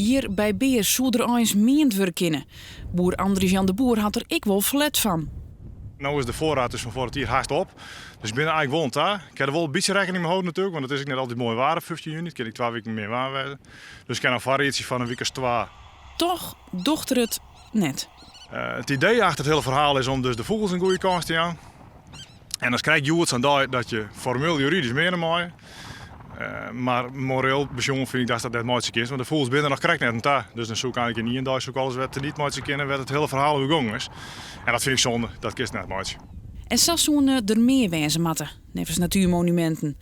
Hjir by Bears soe der eins meand wurde kinne. Boer Andries Jan de Boer hat der ek wol ferlet fan. No is de foarried dus fan foarich jier hast op. Dus ik bin der eigentlik wol oan ta. Ik ha der wol in bytsje rekkening mei holden natuerlik, want it is ek net altyd moai waar op 15 juny. It kin ek twa wiken min waar wêze. Dus ik ha in foarriedsje fan in wike as twa. Toch docht er it net. It idee achter it hiele ferhaal is om dus de fûgels in goede kâns te jaan. En dan krij ik hjoed sa'n dei dat je formeel juridysk meane meie. Mar moreel besjoen fyn ik datst dat net meitsje kinst, want de fûgels binne der noch krekt net oan ta. Dus dan soe ik eigentlik yn ien dei soe ik alles wer teniet meitsje kinne wêr't it hiele ferhaal oer gongen is. En dat fyn ik sonde, dat kinst net meitsje. En sa soene der mear wêze moatte, neffens Natuurmonumenten.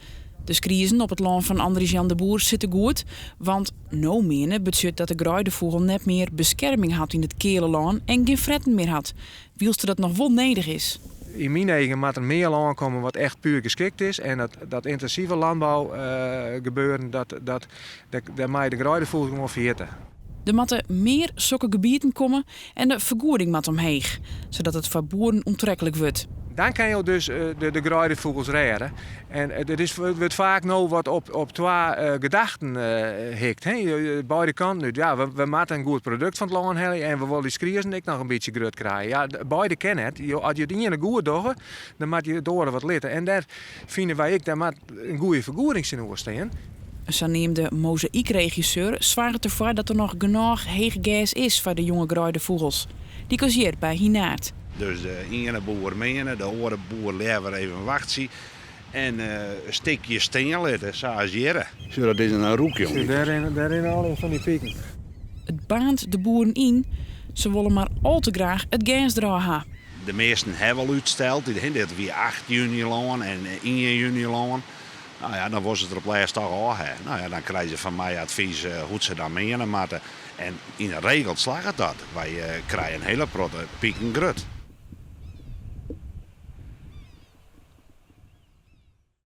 De skriezen op it lân fan Andries Jan de Boer sitte goed, want no meane betsjut dat de greidefûgel net mear beskerming hat yn it keale lân en gjin fretten mear hat, wylst er dat noch wol nedich is. Yn myn eagen moat der mear lân komme wat echt puer geskikt is en dat, dat yntinsive landbou gebeuren, dat, dat, dêr mei de greidefûgels gewoan ferjitte. Der moatte mear sokke gebieten komme en de fergoeding moat omheech, sadat it foar boeren oantreklik wurdt. Dan kinne jo dus de greidefûgels rêde. En it is, wurdt faak no wat op, op twa gedachten hikt. Hè? Beide kanten út. Ja, we moatte in goed produkt fan it lân helje en we wolle dy skriezen ek noch in bytsje grut krije. Ja, beide kin net. Jo, as je it iene goed dogge, dan moatte je it oare wat litte. En dêr fine wy ek, dêr moat in goede fergoeding tsjinoer stean. In saneamde mozaykregisseur soarget derfoar dat der noch genôch heech gers is foar de jonge greidefûgels, lykas hjir by Hinaard. Dus de iene boer meane, de oare boer leaver even wachtsje en in stikje stean litte, sa as hjirre. Sjoch, dat is in roek, jong. Sjoch, dêr rinne al fan dy piken. It baarnt de boeren yn, se wolle mar al te graach it gers derôf ha. De measten hawwe al útsteld, dit wie 8 juny lân en 1 juny lân. No ja, dan wolle se it der op lêst toch ôf ha. No ja, dan krije se fan my advys hoe't se dan meane moatte. En yn 'e regel slagget dat. Wy krije in hiele protte piken grut.